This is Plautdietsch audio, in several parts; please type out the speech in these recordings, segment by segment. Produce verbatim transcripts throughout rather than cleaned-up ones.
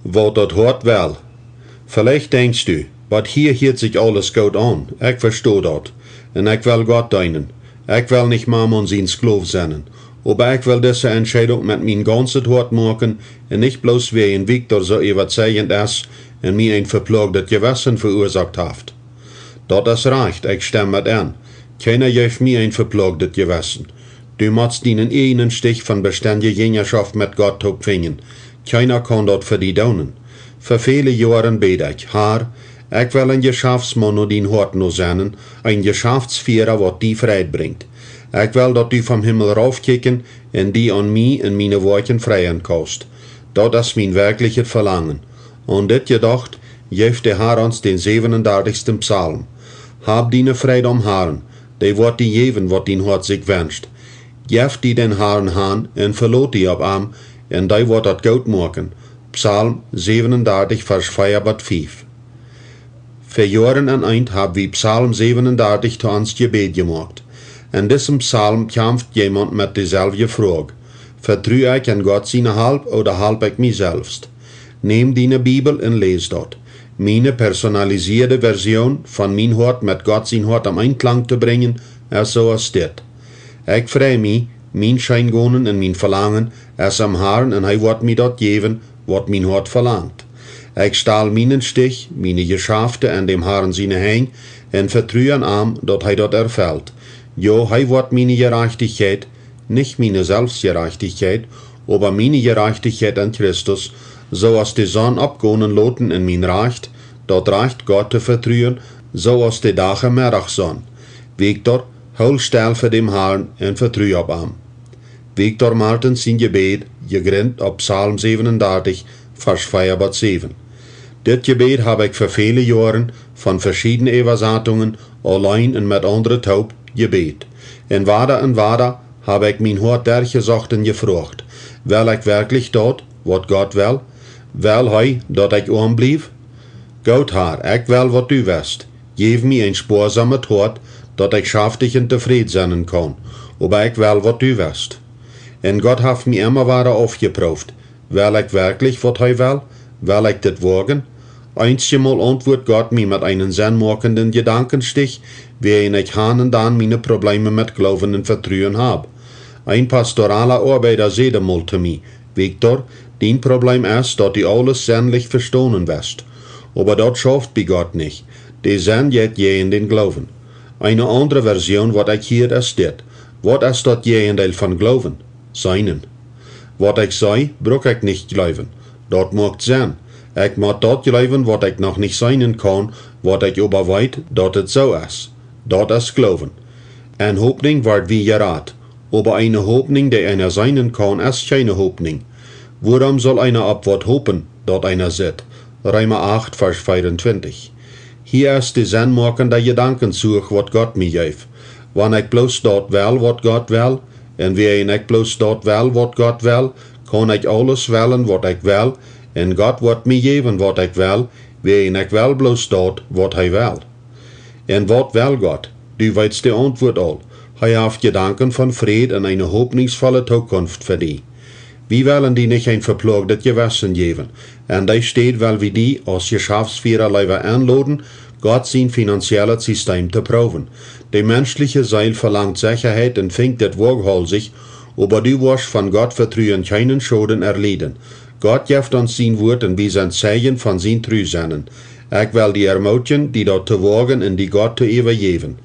Waut daut Hoat well. Veleicht denkjst du: "Waut hia hieet sikj aules goot aun. Ekj vesto daut. Un ekj well Gott deenen. Ekj well nich Mammon sien Sklow sennen. Oba ekj well dise Entscheidunk met mien gaunzet Hoat moaken un nich bloos wäajen Victor soo äwatseijent es un mie een veploagdet Jewessen veuasoakt haft." Daut es rajcht, ekj stemm met en. Kjeena jeft mie een veploagdet Jewessen. Du motst dienen ieejnen Stich von bestendje Jinjaschoft met Gott toop finjen. Kjeena kaun daut fa die doonen. Fa väle Joaren bäd ekj: "Har, ekj well een Jeschaftsmaun no dien Hoat no sennen, een Jeschaftsfiera, waut die Freid brinjt. Ekj well, daut du vom Himmel raufkjikjen un die aun mie un miene Woakjen freien kaust. Daut es mien werkjlichet Velangen." Aun dit jedocht, jeef de Har ons dän säwenundartichsten Psalm: "Hab diene Freid aum Harn, dee woat die jäwen, waut dien Hoat sikj wenscht. Jeff die dän Harn han un velot die opp am, un dee woat daut goot moaken." Psalm säwenundartich, Varsch vea bat fief. Fa Joaren aun Enj hab wie Psalm säwenundartich to ons Jebäd jemoakt. En disem Psalm kjamft jemaunt met deselwje Froag: "Vetru ekj aun Gott siene Halp ooda halp ekj mie selfst?" Nemm diene Bibel un läs daut. Miene personalisieede Version von mien Hoat met Gott sien Hoat aum Enklang to brinjen es soo aus dit: "Ekj frei mie, mien Scheengonen un mien Velangen es aum Harn un hee woat mie daut jäwen, waut mien Hoat velangt. Ekj stal mienen Stich, miene Jeschafte en däm Harn siene Henj un vetru aun am, daut hee daut erfelt. Jo, hee woat miene Jerajchtichkjeit, nich miene Selfstjerajchtichkjeit, oba miene Jerajchtichkjeit en Christus, soo aus de Sonn oppgonen loten en mien Rajcht, daut Rajcht Gott to vetruen, soo aus de Dach un Meddachsonn. Victor, hool stell fa däm Harn un vetru opp am." Victor Martens sien Jebäd, jegrunt opp Psalm säwenundartich, Varsch vea bat säwen. Dit Jebäd hab ekj fa väle Joaren von veschiedne Äwasatungen, auleen un met aundre toop, jebät. Un wada un wada hab ekj mien Hoat derchjesocht un jefroacht: "Well ekj werkjlich daut, waut Gott well? Well hee, daut ekj oam bliew? Goot, Har, ekj well, waut du west. Jeff mie een spoasomet Hoat, daut ekj schaftich un tofräd sennen kaun. Oba ekj well, waut du west." Un Gott haft mie emma wada aufjeprooft: Well ekj werkjlich, waut hee well? Well ekj dit woagen? Eenjemol auntwuat Gott mie met eenen sennmoakenden Jedankenstich, wäajen ekj han un dan miene Probleme met Gloowen un Vetruen hab. Een pastorala Oabeida säd emol to mie: "Victor, dien Problem es, daut du aules sennlich vestonen west. Oba daut schauft bie Gott nich. De Senn jeit jäajen dän Gloowen." Eene aundre Version, waut ekj hia, es dit: "Waut es daut Jäajendeel von Gloowen? Seenen. Waut ekj see, bruck ekj nich jleewen. Daut moakt Senn. Ekj mott daut jleewen, waut ekj noch nich seenen kaun, waut ekj oba weet, daut et soo es. Daut es Gloowen." En Hopninj woa wie jerat. Oba eene Hopninj, dee eena seenen kaun, es kjeene Hopninj. Wuarom saul eena opp waut hopen, daut eena sitt? Reema acht, Varsch vea un twintich. Hia es de sennmoakende Jedankenzuch, waut Gott mie jeef: Wan ekj bloos daut well, waut Gott well, un wäajen ekj bloos daut well, waut Gott well, kaun ekj aules wellen, waut ekj well, un Gott woat mie jäwen, waut ekj well, wäajen ekj well bloos daut, waut hee well. Un waut well Gott? Du weetst de Auntwuat aul. Hee haft Jedanken von Fräd un eene hopninjsvolle Tookunft fa die. Wie wellen die nich een veploagdet Jewessen jäwen. En dee Städ well wie die aus Jeschaftsfiera leewa enloden, Gott sien finanziellet System to proowen. De menschliche Seel velangt Sechaheit un finjt dit woaghaulsich, oba du woascht von Gott vetruen kjeenen Schoden erlieden. Gott jeft ons sien Wuat un wie sent Zeijen von sien Tru sennen. Ekj well die ermootjen, die daut to woagen un die Gott to äwajäwen.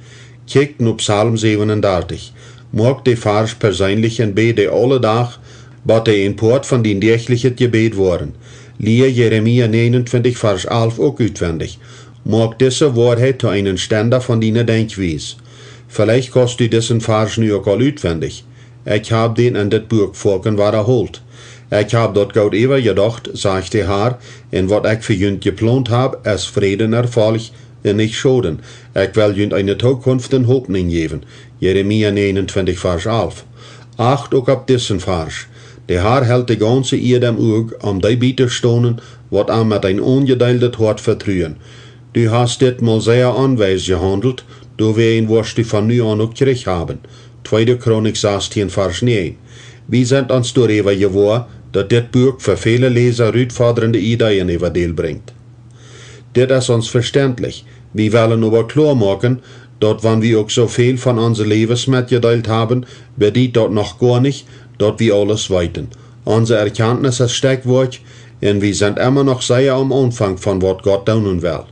Kjikj no Psalm säwenundartich. Moak de Varsch perseenlich un bäd dee aule Dach, bat dee een Poat von dien däachlichet Jebäd woaren. Lia Jeremia näajenuntwintich, Varsch alf uk utwendich. Moak dise Woarheit to eenen Stenda von diene Denkjwies. Veleicht kaust du disen Varsch nu uk aul utwendich. Ekj hab dän en dit Buak foaken wadaholt. Ekj hab daut goot äwajedocht, sajcht de Har, un waut ekj fa junt jeplont hab, es Fräd un Erfolg un nich Schoden. Ekj well junt eene Tookunft un Hopninj jäwen. Jeremia näajenuntwintich, Varsch alf. Acht uk opp disen Varsch. De Har helt de gaunze Ieed em Uag, om dee bie to stonen, waut am met een onjedeeldet Hoat vetruen. Du hast ditmol sea onwies jehaundelt, doawäajen woascht du von nu aun uk Kjrich haben. Tweede Chronik sastieen, Varsch näajen. Wie sent ons doaräwa jewoa, daut dit Buak fa väle Läsa rutfodrende Ideeen äwadäl brinjt. Dit es ons vestentlich. Wie wellen oba kloa moaken, daut wan wie uk soo väl von onse Läwes metjedeelt haben, bediet daut noch goa nich, daut wie aules weeten. Onse Erkjantnis es stekj woakj, un wie sent emma noch sea aum Aunfank von waut Gott doonen well.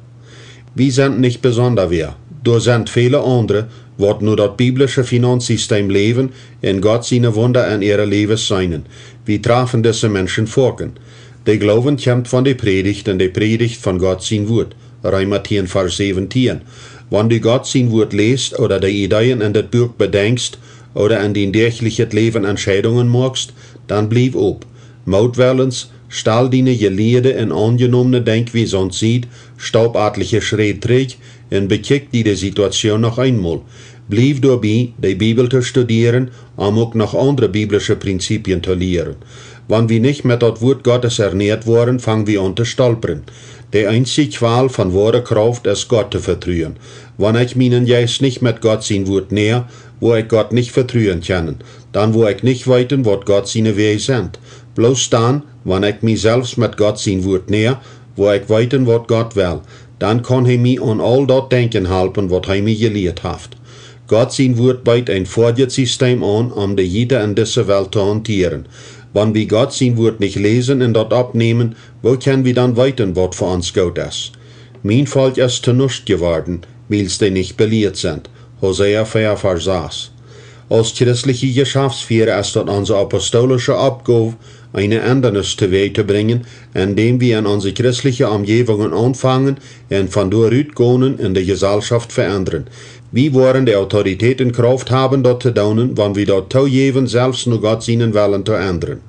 Wie sent nich besonda wäa. Doa sent väle aundre, waut no daut biblische Finanzsistem läwen un Gott siene Wunda en äare Läwes seenen. Wie trafen dise Menschen foaken. De Gloowen kjemt von de Prädicht un de Prädicht von Gott sien Wuat. Reema tieen, Varsch säwentieen. Wan du Gott sien Wuat läst ooda de Ideeen en dit Buak bedenkjst ooda en dien däachlichet Läwen Entscheidungen moakst, dan bliew op. Mootwellens, stal diene jelieede un aunjenomne Denkjwies aun de Sied, staup atelje Schräd trigj un bekjikj die de Situation noch eemol. Bliew doabie, de Bibel to studieren, om uk noch aundre biblische Prinzipien to lieren. Wan wie nich met daut Wuat Gottes ernäat woaren, fang wie aun to stolpren. De eensje Kjwal von woare Krauft es Gott to vetruen. Wan ekj mienen Jeist nich met Gott sien Wuat näa, woa ekj Gott nich vetruen kjennen. Dan woa ekj nich weeten, waut Gott siene Wäaj sent. Bloos dan, wan ekj mie selfst met Gott sien Wuat näa, woa ekj weeten, waut Gott well. Dan kaun hee mie aun aul daut Denkjen halpen, waut hee mie jelieet haft. Gott sien Wuat beet een foadjet Sistem aun, om de Jieda en dise Welt to hauntieren. Wan wie Gott sien Wuat nich läsen un daut oppnämen, woo kjenn wie dan weeten, waut fa ons goot es? Mien Volkj es to nuscht jeworden, wiels dee nich belieet sent. Hosea vea, Varsch sas. Aus christliche Jeschaftsfiera es daut onse apostolische Oppgow, eene Endanis towäaj to brinjen, endäm wie en onse christliche Omjäwungen aunfangen un von doa rut gonen un de Jesalschoft veendren. Wie woaren de Autoritäten Krauft haben, daut to doonen, wan wie daut toojäwen, selfst no Gott sienen Wellen to endren.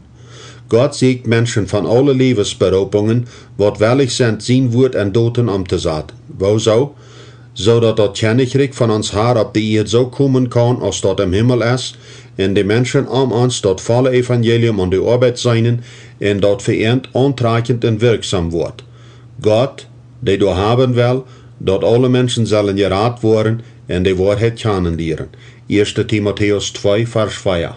Gott sieekjt Menschen von aule Läwesberoopungen, waut wellich sent, sien Wuat en Doten omtosaten. Woosoo? Soo daut daut Kjennichrikj von ons Har opp de Ieed soo komen kaun, aus daut em Himmel es, un de Menschen om ons daut volle Evangelium aun de Oabeit seenen, un daut fa an auntrakjent un wirksom woat. Gott, dee doa haben well, daut aule Menschen sellen jerat woaren un de Woarheit kjanen lieren. Ieeschte Timotäus twee, Varsch vea.